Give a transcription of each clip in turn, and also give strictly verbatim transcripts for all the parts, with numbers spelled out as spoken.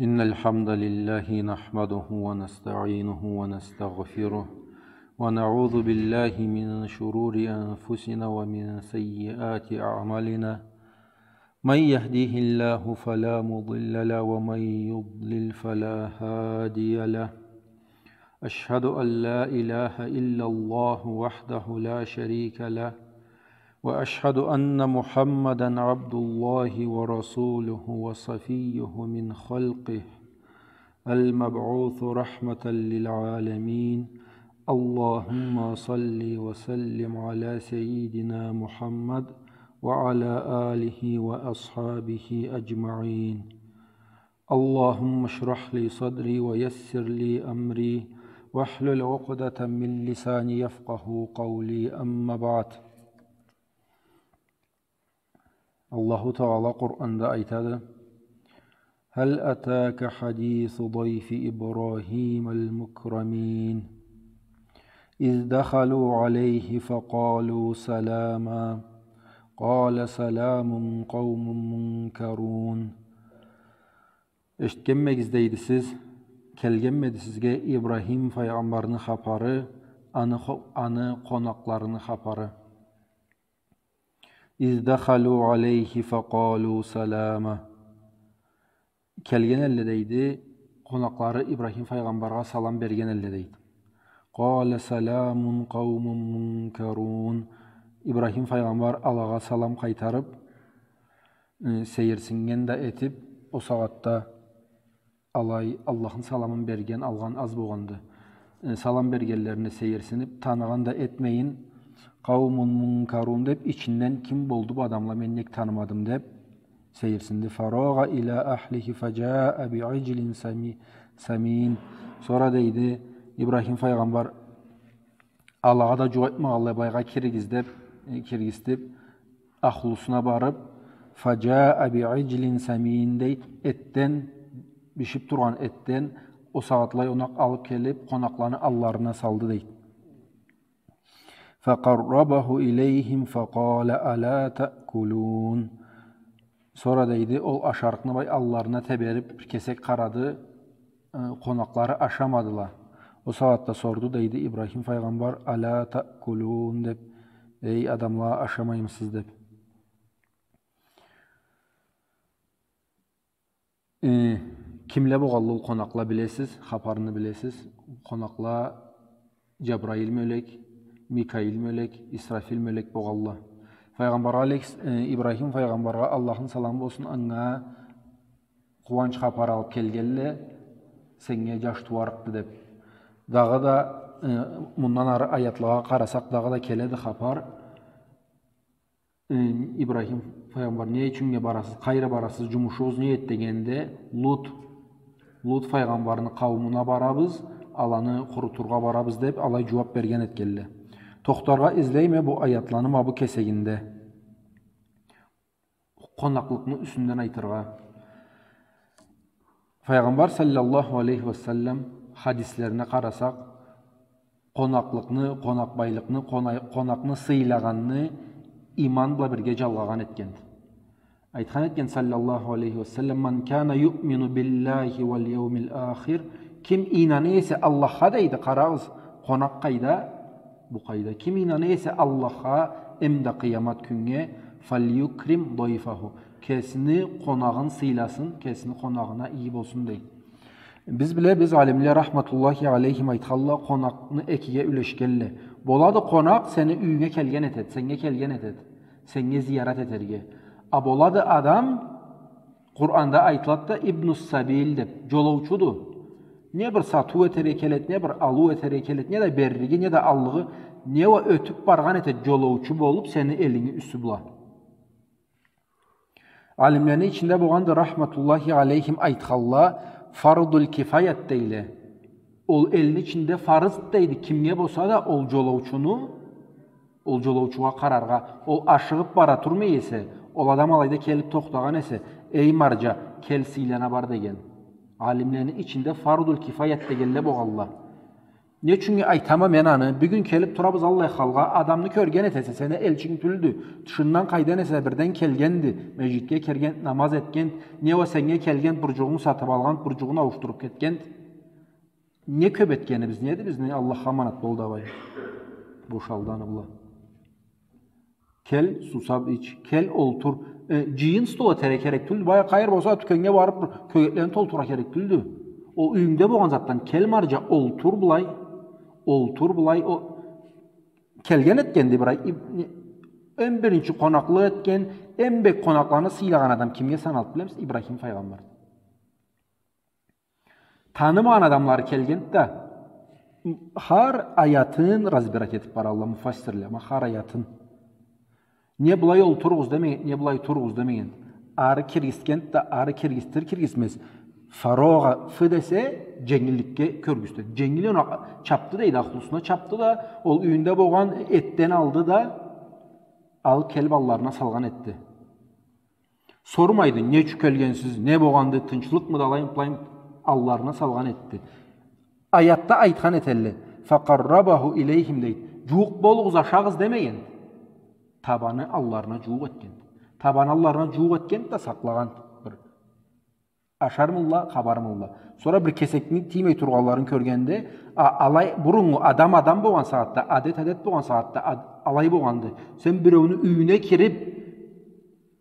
إن الحمد لله نحمده ونستعينه ونستغفره، ونعوذ بالله من شرور أنفسنا ومن سيئات أعمالنا. من يهديه الله فلا مضل له، ومن يضلل فلا هادي له. أشهد أن لا إله إلا الله وحده لا شريك له، وأشهد أن محمدا عبد الله ورسوله وصفيه من خلقه، المبعوث رحمة للعالمين. اللهم صل وسلم على سيدنا محمد وعلى آله وأصحابه أجمعين. اللهم اشرح لي صدري ويسر لي أمري واحلل عقدة من لساني يفقهوا قولي. أما بعد. Аллаху Тагъала Къуранда айтады: هل أتاك حديث ضيف إبراهيم المكرمين إذ دخلوا عليه فقالوا سلاما قال سلام قوم منكرون. Эшитгенмегиз, дейди, сиз, келгенмеди сизге Ибрахим файгъамбарны хапары, аны хо-, аны къонакъларыны хапары? إذ دخلوا عليه فقالوا سلاما. Келген элле, дейди, къонакълары Ибрахим файгъамбаргъа салам берген элле, дейди. قال سلام قوم منكرون. Ибрахим файгъамбар алагъа салам къайтарып, э, сейирсиннген да этип, о сагъатда алай Аллахны саламын берген, алгъан аз болгъанды. Э, салам бергенлерине сейирсинип, таныгъан да этмейин, قوم منكرون деп, ичинден: «Ким болду бу адамла, мен нек танымадым?» деп сейирсинди. فراغ إلى أهله فجاء بعجل سمي-، سمين. Сора, дейди, Ибрахим файгъамбар алагъа да джууукъ айтмагъанлай, былайгъа киригиз деп, э, киргизтип, ахлусуна барып, فجاء بعجل سمين, дейди, этден, бишип тургъан этден, о сагъатлай онакъ алып келип, къонакъланы алларына салды, дейди. فقربه إليهم فقال ألا تأكلون. Сора, дейди, ол ашарыкъны былай алларына теберип, бир кесек къарады, э, къонакълары ашамадыла. О сагъатда сорду, дейди, Ибрахим файгъамбар: «ألا تأكلون؟» деп, «Эй адамла, ашамаймысыз?» деп. Э, кимле болгъанла ол къонакъла, билесиз, хапарыны билесиз. Къонакъла Джабраил мёлек, Микаил мёлек, Исрафил мёлек болгъанла. Файгъамбаргъа алейхис-, э, Ибрахим файгъамбаргъа, Аллахны саламы болсун анга, къууанч хапар алып келгенле, сеннге джаш тууарыкъды деп. Дагъыда, э, мындан ары аятлагъа къарасакъ, дагъыда келеди хапар. Э, Ибрахим файгъамбар: «Не ючюннге барасыз, къайры барасыз, джумушугъуз не эди?» дегенде, Лут, Лут файгъамбарны къауумуна барабыз, аланы къурутургъа барабыз деп, алай джууап берген этгенле. Тохтаргъа излейме бу аятланы ма бу кесегинде. Къонакълыкъны юсюнден айтыргъа. Файгъамбар саллаллаху алейхи ва саллам хадислерине къарасакъ, къонакълыкъны, къонакъбайлыкъны, къона-, къонакъны сыйлагъанны иман бла бирге джалгъагъан этгенди. Айтхан этген саллаллаху алейхи ва саллам: «من كان يؤمن بالله واليوم الآخر», ким ийнана эсе Аллахха, дейди, къарагъыз, къонакъ къайда, бу къайда. Ким ийнана эсе Аллахха, эм да къыямат кюннге, «فليكرم ضيفه», кесини къонагъын сыйласын, кесини къонагъына ии болсун, дейди. Биз билебиз, алимле рахматуллахи алейхим айтханла, къонакъны экиге юлешгенле. Болады къонакъ, сени юйюнге келген этеди, сеннге келген этеди, сеннге зиярат этерге. А болады адам, Къуранда айтылады да, ибнус сабил деп, джолоучуду. Не бир сатыу этерге келеди, не бир алыу этерге келеди, не да берриги, не да аллыгъы, не уа ётюп баргъан этеди джолоучу болуп сени элинги юсю бла. Алимлени ичинде болгъанды, рахматуллахи алейхим, айтханла, фардул кифаят дейле. Ол элни ичинде фарыз, дейди, кимге болса да ол джолоучуну, ол джолоучугъа къараргъа, ол ашыгъып бара турмай эсе, ол адам алайда келип тохтагъан эсе, «Эй марджа, кел, сыйлана бар», деген. Алимлени ичинде фардул кифаят дегенле болгъанла. Не ючюн айтама мен аны? Бюгюн келип турабыз аллай халгъа, адамны кёрген этесе, сени элчинг тюлдю. Тышындан къайдан эсе бирден келгенди, межгитге кирген, намаз этген, не уа сеннге келген, бурджугъунгу сатып алгъан, бурджугъун ауушдуруп кетген. Не кёп этгенибиз, неди бизни? Аллахха аманат бол, давай. Бошалды аны бла. Кел, сусап ич, кел, олтур. Э, джыйын стол этерге керек тюлдю. Бая къайыр болса, тюкеннге барып, бир кёгетлени толтурургъа керек тюлдю. Ол юйюнгде болгъан затдан кел, марджа, олтур былай. Олтур былай. О, келген этгенди бир ай. Иб-, не, эм биринчи къонакълыкъ этген, эм бек къонакъланы сыйлагъан адам кимге саналып билебиз? Ибрахим файгъамбар. Танымагъан адамлары келгенди да, хар аятын разбирать этип баралла муфассирле, ма хар аятын. Не былай олтуругъуз демеген, не былай туругъуз демеген. Ары киргизгенди да, ары киргизтир киргизмез. Фарагъа, ф десе, дженгилликге кёргюзтеди. Дженгил, она чапды дейди, ахлусуна чапды да, ол юйюнде болгъан этден алды да, алып келип алларына салгъан этди. Сормайды, не ючюн келгенсиз, не болгъанды, тынчлыкъмыды, алайым, былайым, алларына салгъан этди. Аятда айтхан этелле, «Факъаррабаху илейхим» дейди. Джууукъ болугъуз, ашагъыз демеген. Табаны алларына джууукъ этген. Табаны алларына джууукъ этген да сакълагъан бир. Ашармылла, хапармылла. Сора бир кесекни тиймей тургъанларын кёргенде, а, алай, буруннгу адам адам болгъан сагъатда, адет адет болгъан сагъатда, ад-, алай болгъанды. Сен биреуню юйюне кирип,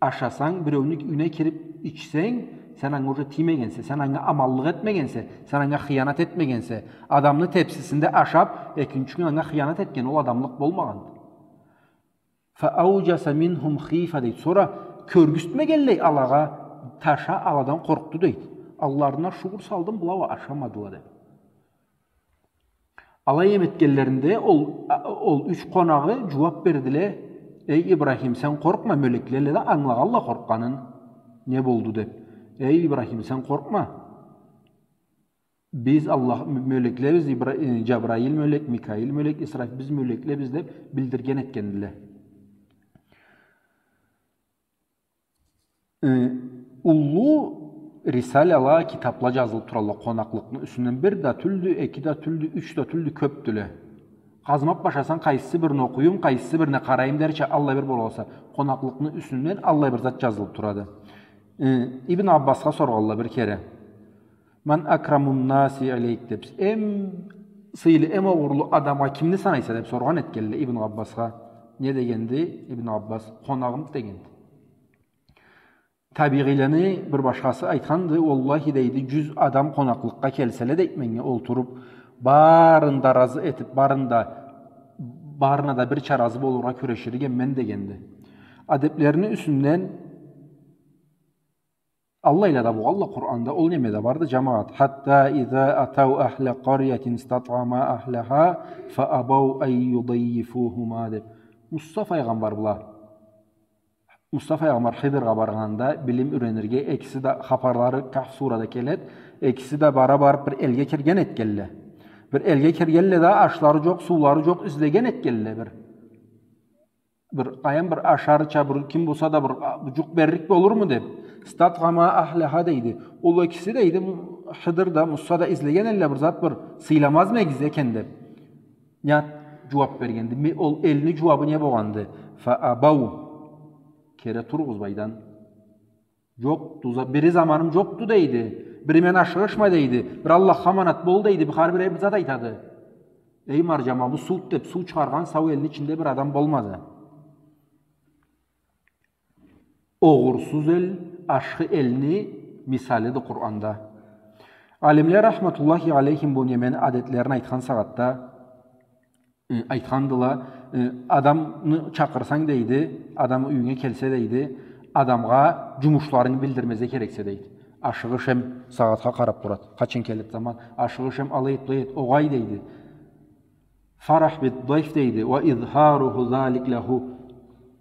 ашасанг, биреуню юйюне кирип ичсенг, сен анга уже тиймегенсе, сен анга аманлыкъ этмегенсе, сен анга хыянат этмегенсе, адамны тепсисинде ашап, экинчи кюн анга хыянат этген, ол адамлыкъ болмагъанды. «Фа аужаса минхум хифа» дейди. Сора кёргюзтмегенлей алагъа таша, аладан къоркъду дейди. Алларына шукур салдым, была уа ашамадыла деп. Алай эм этгенлеринде ол, а, ол юч къонагъы джууап бердиле: «Эй Ибрахим, сен къоркъма», мёлекле да ангылагъалла къоркъгъанын, не болду деп. «Эй Ибрахим, сен къоркъма. Биз Аллах, мё-, мёлеклебиз, Ибра-, э, Джабраил мёлек, Микаил мёлек, Исрафил, биз мёлеклебиз», деп билдирген этгендиле. Э, уллу рисалала, китапла джазылып туралла къонакълыкъны юсюнден. Бир да тюлдю, эки да тюлдю, юч да тюлдю, кёпдюле. Къазмап башласанг, къайсы бирин окъуюм, къайсы бирине къарайым дерча, аллай бир болалса, къонакълыкъны юсюнден аллай бир зат джазылып турады. Э, Ибн Аббасха соргъалла бир кере. «Ман акрамун наси алейк?» деп. «Эм сыйлы, эм огъурлу адамгъа кимни санайса?» деп соргъан этгелле Ибн Аббасха. Не дегенди Ибн Аббас? «Къонагъым» дегенди. Табигъийлени бир башхасы айтханды: «Уаллахи, — дейди, — джюз адам къонакълыкъгъа келселе, — дейди, — меннге олтуруп, барын да разы этип, барын да, барына да бирча разы болургъа кюрешир эдим мен», — дегенди. Адеплерини юсюнден аллайла да болгъалла Къуранда, ол неме да барды, джамагъат. «Хатта иза атау ахла къарьятин истатъама ахлаха фа абау ан юдаййифухума», — деп. Муса файгъамбар бла Муса файгъамбар Хыдыргъа баргъанда, билим юренирге, экиси да, хапарлары Кахф сурада келед, экиси да бара барып бир элге кирген этгелле. Бир элге киргелле да, ашлары джокъ, суулары джокъ, излеген этгелле бир. Бир, къайын бир ашарча, бир ким болса да бир, а, джукъ берлик болурму деп. «Истатъама ахлаха», — дейди. Ол экиси, дейди, Хыдыр да, Муса да излеген элле бир зат, бир сыйламазмы эгиз экен деп. Не джууап бергенди? Ме-, ол элни джууабы не болгъанды? «Фа абау». Кере туругъуз былайдан. «Джокъду, за-, бири заманым джокъду, — дейди. — Бири мен ашыгъышма, — дейди. — Бир Аллахха аманат бол, — дейди. — Бир хар бир бир зат айтады». Эй, марджама, бу суд деп, суу чыгъаргъан сау элни ичинде бир адам болмады. Огъурсуз эл, ашхы элни мисалиди Къуранда. Алимле, рахматуллахи алейхим, бу немени адетлерин айтхан сагъатда, э, айтхандыла, э, адамны чакъырсанг, дейди, адам юйюнге келсе, дейди, адамгъа джумушларынгы билдирмезге керексе, дейди. Ашыгъыш эм сагъатха къарап турад. Къачан келед заман, ашыгъыш эм алай эт, былай эт, огъай, дейди. «Фарах бид-дайф», — дейди. «Ва изхаруху залик лаху».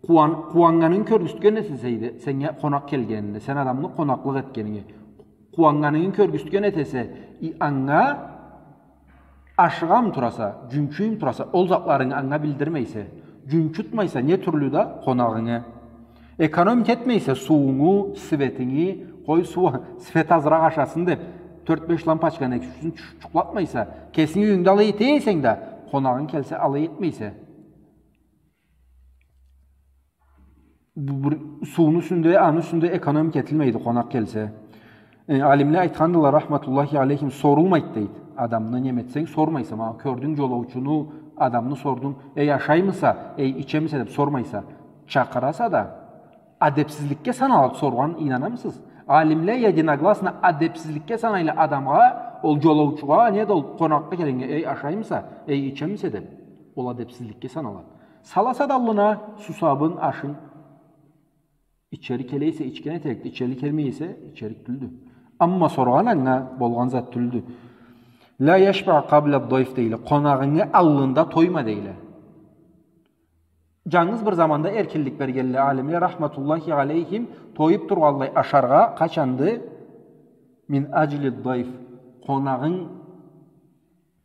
Къууан-, къууаннганынгы кёргюзтген этесе, дейди, сеннге къонакъ келгенине, сен адамны къонакълыкъ этгенинге. Къууаннганынгы кёргюзтген этесе, и анга ашыгъамы тураса, джунчуйму тураса, ол затларынгы анга билдирмейсе, джунчутмайса не тюрлю да къонагъынгы. Экономить этмейсе суунгу, светинги, къой, суу, свет азыракъ ашасын деп, Тёрт-беш лампочканы экисин чу-, чукълатмайса, кесинг юйюнгде алай эте эсенг да, къонагъынг келсе, алай этмейсе. Бу бир сууну юсюнде, аны юсюнде экономить этилмейди, къонакъ келсе. Э, алимле айтхандыла, рахматуллахи алейхим, сорулмайды, дейди. Адамны неме этсенг, сормайса, ма, кёрдюнг джолоучуну, адамны сордунг, «Эй, ашаймыса, эй, ичемисе?» деп сормайса. Чакъыраса да, адепсизликге саналады соргъан, ийнанамысыз? Алимле единогласно адепсизликге санайла адамгъа, ол джолоучугъа, не да ол къонакъгъа келгеннге, «Эй, ашаймыса, эй, ичемисе?» деп. Ол адепсизликге саналады. Саласа да аллына сусабын, ашын, ичери келе эсе, ичген этерикди, ичери келмей эсе, ичерик тюлдю. Амма соргъан анга болгъан зат тюлдю. «Ла яшбаъ къабла дайф», дейле. Къонагъынгы аллында тойма, дейле. Джангыз бир заманда эркинлик бергенле алимле, рахматуллахи алейхим, тоюп тургъанлай ашаргъа, къачанды? «Мин аджли дайф». Къонагъынг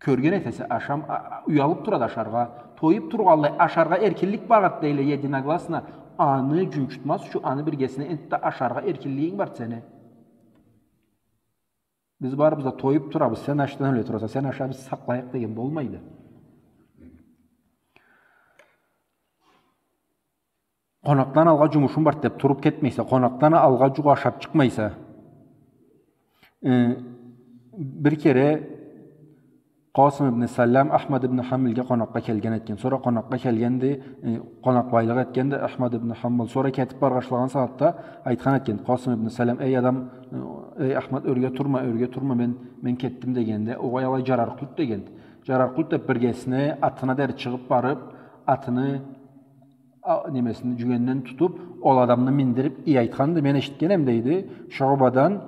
кёрген этесе, ашам-, а-, а-, уялып турады ашаргъа. Тоюп тургъанлай ашаргъа эркинлик барды, дейле, единогласно. Аны джунчутмаз ючюн, аны биргесине энтда ашаргъа эркинлигинг барды сени. Биз барыбыз да тоюп турабыз, сен ачдан ёле тураса, сен аша, биз сакълайыкъ деген болмайды. Къонакъдан алгъа джумушум барды деп туруп кетмейсе, къонакъдан алгъа джукъ ашап чыкъмайса. Э, бир кере Къасым ибн Саллам Ахмад ибн Ханбалгъа къонакъгъа келген этген. Сора къонакъгъа келгенди, э, къонакъбайлыкъ этгенди Ахмад ибн Ханбал. Сора кетип баргъачлагъан сагъатда айтхан этген Къасым ибн Саллам: «Эй адам, э, эй Ахмад, ёрге турма, ёрге турма, мен, мен кетдим», — дегенде, огъай, алай джарарыкъ тюлдю деген. Джарарыкъ тюлдю деп, биргесине атына дери чыгъып барып, атыны, а, немесин, джюгенден тутуп, ол адамны миндирип, ий, айтханды, мен эшитгенем, дейди, Шуъбадан,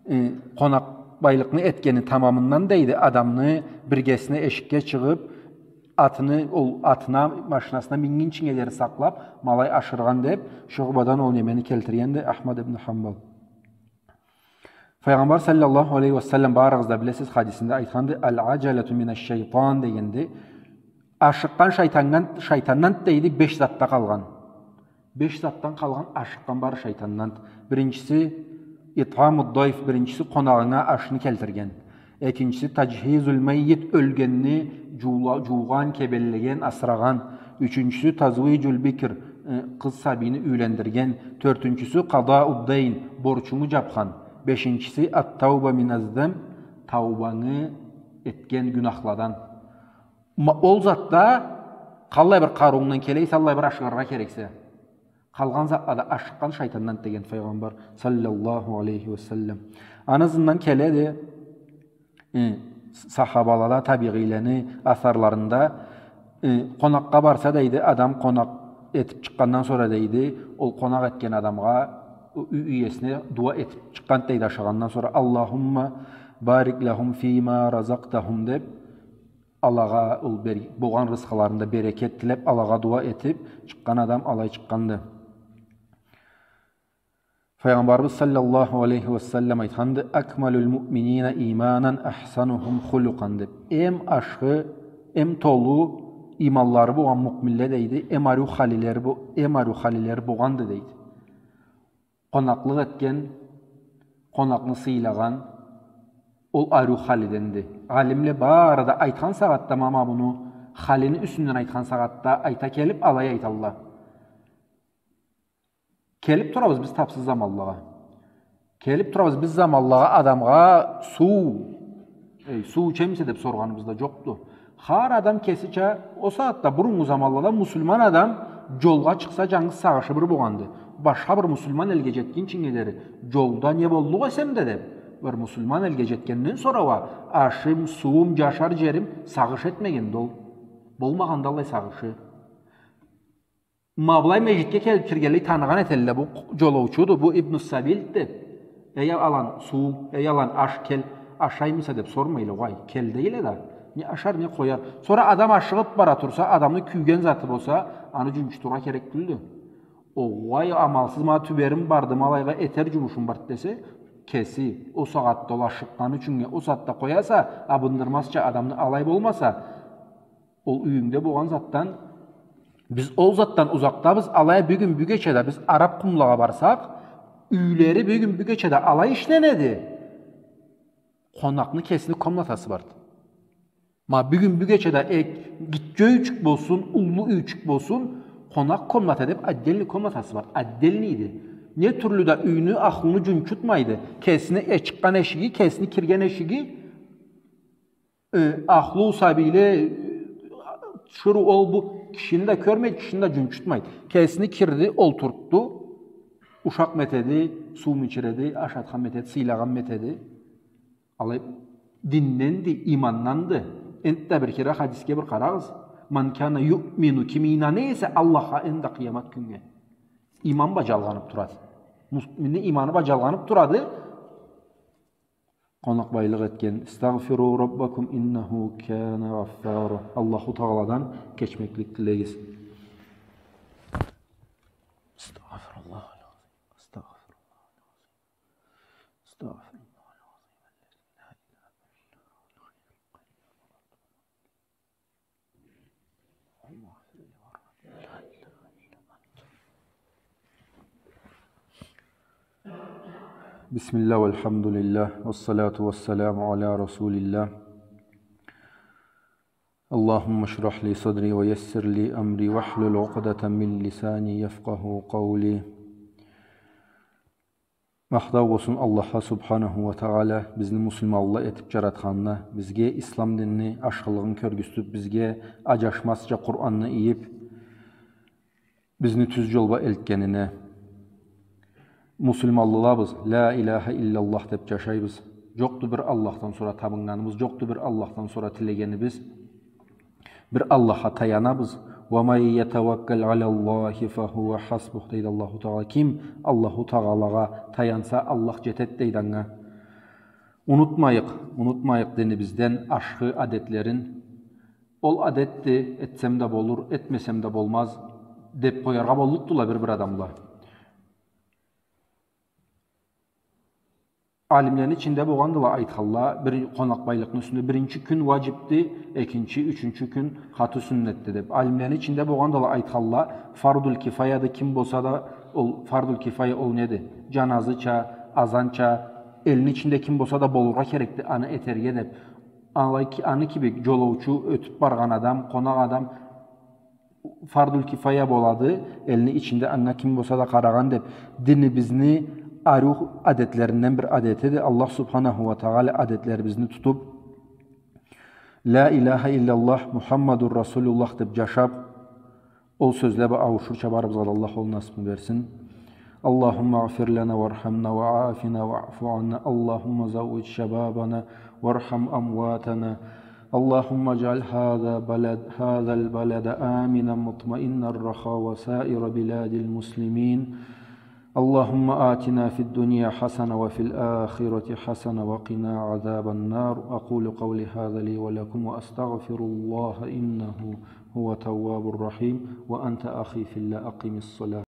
э, къонакъбайлыкъны этгени тамамындан, дейди, адамны биргесине эшикге чыгъып, атыны, ол атына, машинасына мингинчинге дери сакълап, ма алай ашыргъан деп, Шуъбадан ол немени келтиргенди Ахмад ибн Ханбал. Файгъамбар саллаллаху алейхи ва саллам, барыгъыз да билесиз, хадисинде айтханды: «Аль-аджалату минаш-шайтан», — дегенди. Ашыкъгъан шайтандан, шайтандан, дейди, беш затда къалгъан. Беш затдан къалгъан, ашыкъгъан бары шайтандан. Биринчиси, итъаму дайф, биринчиси, къонагъынга ашны келтирген. Экинчиси, таджхизул маййит, ёлгенни джуула-, джуугъан, кебенлеген, асырагъан. Ючюнчюсю, тазвиджул бикр, э, къыз сабийни юйлендирген. Тёртюнчюсю, къадауд дайн, борчунгу джапхан. Бешинчиси, ат-тауба миназ-занб, таубангы этген гюнахладан. Ма-, ол затда къаллай бир къарыуунгдан келе эсе, аллай бир ашыгъаргъа керексе. Къалгъан затла да ашыкъгъан шайтандан деген Файгъамбар саллаллаху алейхи ва саллам. Аны ызындан келеди, э, сахабалада, табигъийлени асарларында, э, къонакъгъа барса, дейди, адам къонакъ этип чыкъгъандан сора, дейди, ол къонакъ этген адамгъа, ю-, юй иесине дуа этип чыкъгъанды, дейди, ашагъандан сора: «Аллахумма барик лахум фима разакътахум», — деп, Аллахха ол бер-, болгъан рызкъыларында берекет тилеп, Аллахха дуа этип чыкъгъан адам алай чыкъгъанды. Файгъамбарыбыз саллаллаху алейхи ва саллам айтханды: «Акмалул муъминина иманан ахсанухум хулукъан», — деп. Эм ашхы, эм толу иманлары болгъан муъминле, дейди, эм ариу халилери бо-, эм ариу халилери болгъанды, дейди. Къонакълыкъ этген, къонакъны сыйлагъан, ол ариу халиденди. Алимле бары да айтхан сагъатда, ма, ма муну халини юсюнден айтхан сагъатда, айта келип, алай айталла. Келип турабыз биз тапсыз заманлагъа. Келип турабыз биз заманлагъа, адамгъа суу, эй, суу ичемисе деп соргъаныбыз да джокъду. Хар адам кесича, ол сагъатда, буруннгу заманлада муслиман адам джолгъа чыкъса, джангыз сагъышы бир болгъанды. Башха бир муслиман элге джетгинчинге дери, джолда не боллукъ эсем да деп, бир муслиман элге джетгенден сора уа ашым, суум, джашар джерим, сагъыш этмегенди ол. Болмагъанды аллай сагъышы. Ма былай межгитге келип киргенлей таныгъан этелле, бу джолоучуду, бу ибну сабилди. Эй, алан, суу, эй, алан, аш, кел, ашаймыса деп сормайла, огъай, кел дейле да. Не ашар, не къояр. Сора адам ашыгъып бара турса, адамны кюйген заты болса, аны джунчутургъа керек тюлдю. Огъай, амалсыз, ма тюберим барды, ма алайгъа этер джумушум барды десе, кеси, ол сагъатда ол ашыкъгъаны ючюннге, ол сагъатда къояса, абындырмазча адамны, алай болмаса, ол юйюнгде болгъан затдан, биз ол затдан узакъдабыз, алай бюгюн бюгече да биз араб къумлагъа барсакъ, юйлери бюгюн бюгече да алай ишленеди. Къонакъны кесини комнатасы барды. Ма бюгюн, бюгече да, э, гитче юйчюк болсун, уллу юйчюк болсун, къонакъ комната деп отдельный комнатасы бар. Отдельныйди. Не тюрлю да юйню, ахлуну джунчутмайды. Кесини, э, чыкъгъан эшиги, кесини кирген эшиги, э, ахлу, сабийле, э, тиширыу, ол, бу, кишини да кёрмейди, кишини да джунчутмайды. Кесини кирди, олтуртду, ушакъ метеди, суу ичиреди, ашатхан метеди, сыйлагъан метеди. Алай динденди, иманданды. Энтда бир кере хадисге бир къарагъыз. «Ман кана юъмину», ким ийнана эсе Аллахха энтда къыямат кюннге. Иман бла джалгъанып турады. Муъминни иманы бла джалгъанып турады. Къонакъбайлыкъ этген. «Истагъфиру раббакум иннаху кана гъаффара». Аллаху Тагъаладан кечмеклик тилегиз. Астагъфируллах. Астагъфируллах. أستغفر الله العظيم الذي لا إله إلا هو الحي القيوم. اللهم اغفر لي وارحمني. لا إله إلا أنت. بسم الله والحمد لله والصلاة والسلام على رسول الله. اللهم اشرح لي صدري ويسر لي أمري واحلل عقدة من لساني يفقهوا قولي. Махтау болсун Аллахха субханаху уа тагъала, бизни муслиманла этип джаратханына, бизге ислам динни ашхылыгъын кёргюзтюп, бизге аджашмазча Къуранны ийип, бизни тюз джол бла элтгенине. Муслиманлыла биз, ля иляха илляллах деп джашайбыз. Джокъду бир Аллахдан сора табыннганыбыз, джокъду бир Аллахдан сора тилегенибиз. Бир Аллахха таянабыз. «Уа ман ятаваккал аляллахи фа хуа хасбух», дейди Аллаху Тагъала. Ким Аллаху Тагъалагъа таянса, Аллах джетед, дейди анга. Унутмайыкъ, унутмайыкъ динибизден ашхы адетлерин. Ол адетди, этсем да болур, этмесем да болмаз, деп къояргъа боллукъдула бир-бир адамла. Алимлени ичинде болгъандыла айтханла, бир къонакъбайлыкъны юсюнде биринчи кюн уаджибди, экинчи, ючюнчю кюн къаты сюннетди деп. Алимлени ичинде болгъандыла айтханла, фардул кифаяды, ким болса да, ол фардул кифая ол неди? Джаназыча, азанча, элни ичинде ким болса да болургъа керекди аны этерге деп. Алай ки-, аны кибик джолоучу, ётюп баргъан адам, къонакъ адам, фардул кифая болады, элни ичинде анга ким болса да къарагъан деп, динибизни ариу адетлеринден бир адетиди. Аллах субханаху уа тагъала адетлерибизни тутуп, «Ля иляха илляллах, Мухаммадур Расулуллах» деп джашап, ол сёзле бла ауушурча барыбызгъа да Аллах ол насыпны берсин. اللهم اغفر لنا وارحمنا وعافنا واعف عنا. اللهم زوج شبابنا وارحم أمواتنا. اللهم اجعل هذا بلد، هذا البلد آمنا مطمئنا رخاء وسائر بلاد المسلمين. اللهم آتنا في الدنيا حسنة وفي الآخرة حسنة وقنا عذاب النار. أقول قولي هذا لي ولكم وأستغفر الله إنه هو التواب الرحيم. وأنت أخي في الله أقم الصلاة.